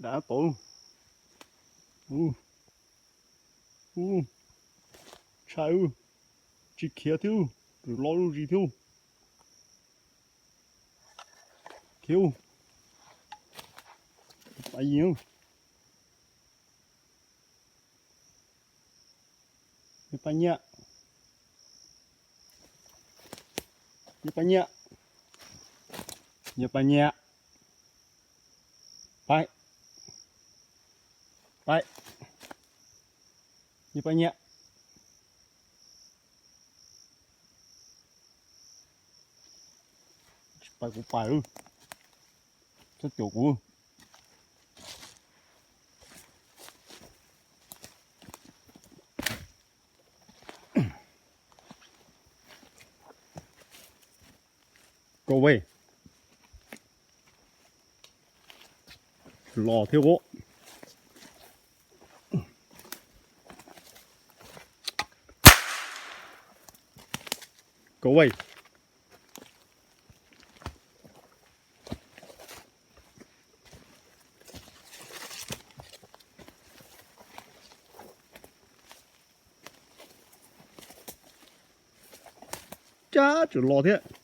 Dav tod. Ub, tshaj, tsis khiav thiab, tseem lo zuj zus thiab. Khiav, pab yig. Nyias pab nyiam, nyias pab nyiam, nyias pab nyiam, pab, pab, nyias pab nyiam. Tsis pais kuv pais, txhob cuam kuv. Go away. Los thiab os. Go away. Cab tseem los thiab.